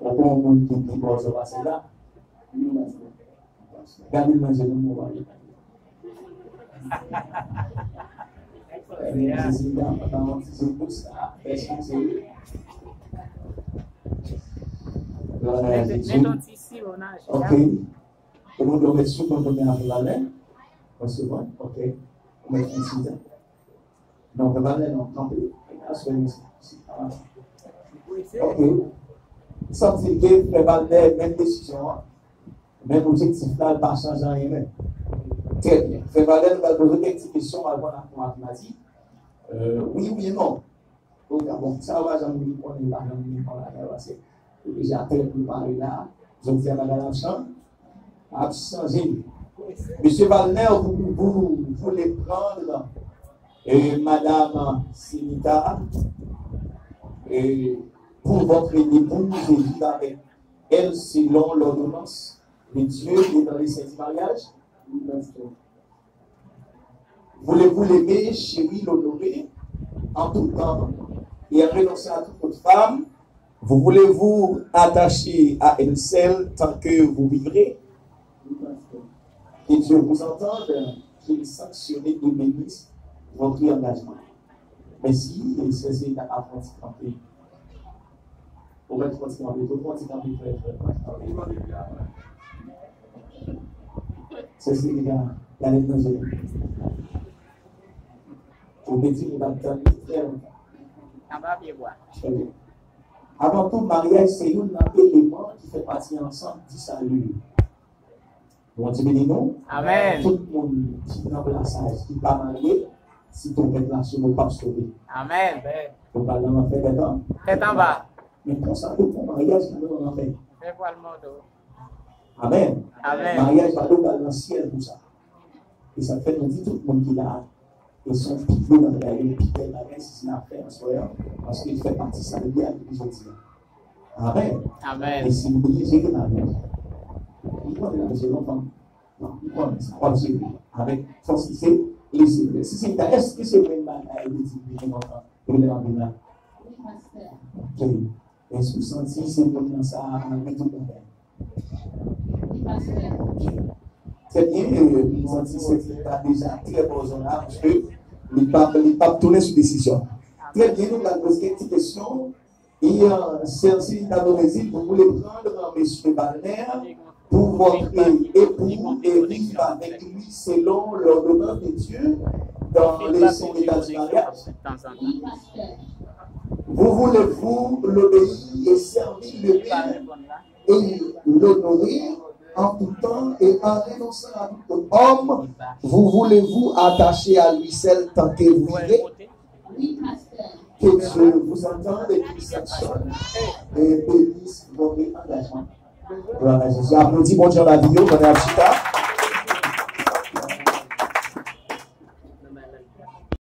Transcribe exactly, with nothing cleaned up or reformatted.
Pou yon moun ki pi bò sa pase la, gade l nan je l, mwen wè. Jezi, gade, pa yon ti je pou sa, fè chanje. Glwa a Jezi. Ok. Ou mande yon mèt sou mwen kounye a pou l ale. Mwen sou mwen, ok. Ou mèt fè yon ti jan. Non, fè pa lè non, kanpe. Aswè, mesye. Ok. Santi ke fè pa lè menm desizyon an. Menm objektif la, l pa chanje anyen menm. Trè byen. Fè pa lè nou pral poze kèk ti kesyon, pral pran ak nou ak Madi. Euh, wi oubyen non. Ok, bon, sa yo pa janm vin konnen, pa janm vin konnen la, paske yo deja trè prepare la. Jodi a, bagay la ap chan-, ap chanje. Monsieur Valner, vous, vous voulez prendre, euh, Madame Senita, euh, pour votre épouse et vivre avec elle selon l'ordonnance de Dieu et dans les saints du mariage? Voulez-vous l'aimer, chérir, l'honorer en tout temps et en renonçant à toute autre femme? Vous voulez vous attacher à elle seule tant que vous vivrez? Que Dieu vous entende, qu'il sanctionne et bénisse votre engagement. Mèsi, e sè se ta ap pran ti kanpe. Ou mèt pran ti kanpe, tou pran ti kanpe, frè, frè, pran ti kanpe. Sè se li la, gade nan je l. Ou te di nou t ap tann li trè lontan. Anba pye bwa. Trè byen. Avan tou, maryaj se youn nan eleman ki fè pati ansanm di sali yo. Bondye beni nou. Amèn. Tout moun ki nan plasaj, ki pa marye, si twonpèt la sone, w p ap sove. Amèn. Ou pral nan lanfè tèt an. Tèt anba. Men konsa tou, pou maryaj pa dwe nan lanfè. Fè vwal mòdo. Amèn. Amèn. Maryaj pa dwe pral nan syèl pou sa. E sa k fè nou di tout moun ki la a, e se yon pi gwo bagay, yon pi bèl bagay si se n ap fè aswè a, paske l fè pati sa l ye a depi jodi a. Amèn. Amèn. E si nou bliye jere maryaj la, nou konnen l ap jere lontan. Non, nou konnen sa. W ap jere avèk fòs ki se Lesenyè. Si se ta, èske se menm bagay li di l jere lontan? Epi lè l ap vin la. Wi, pastè. Ok. Èske w santi se moun nan sa a, malgre tout bagay? Wi, pastè. Ok. Trè byen, e, m santi se ti ta deja trè bò zòn la, paske li p ap, li p ap tounen sou desizyon. Trè byen, nou pral poze kèk ti kesyon. E, euh, Sergi Taborésil, vous voulez prendre, euh, Monsieur Balner pour votre époux et vivre avec lui selon l'ordonnance de Dieu dans les saints états du mariage? Vous voulez-vous l'obéir et servir le Père et l'honorer en tout temps et en renonçant à tout homme? Vous voulez-vous attacher à lui seul tant que vous vivrez? Que Dieu vous entende et qu'il sanctionne et bénisse votre engagement. Glwa a Jezi. Aplodi Bondye nan lavi yo pandan y ap chita.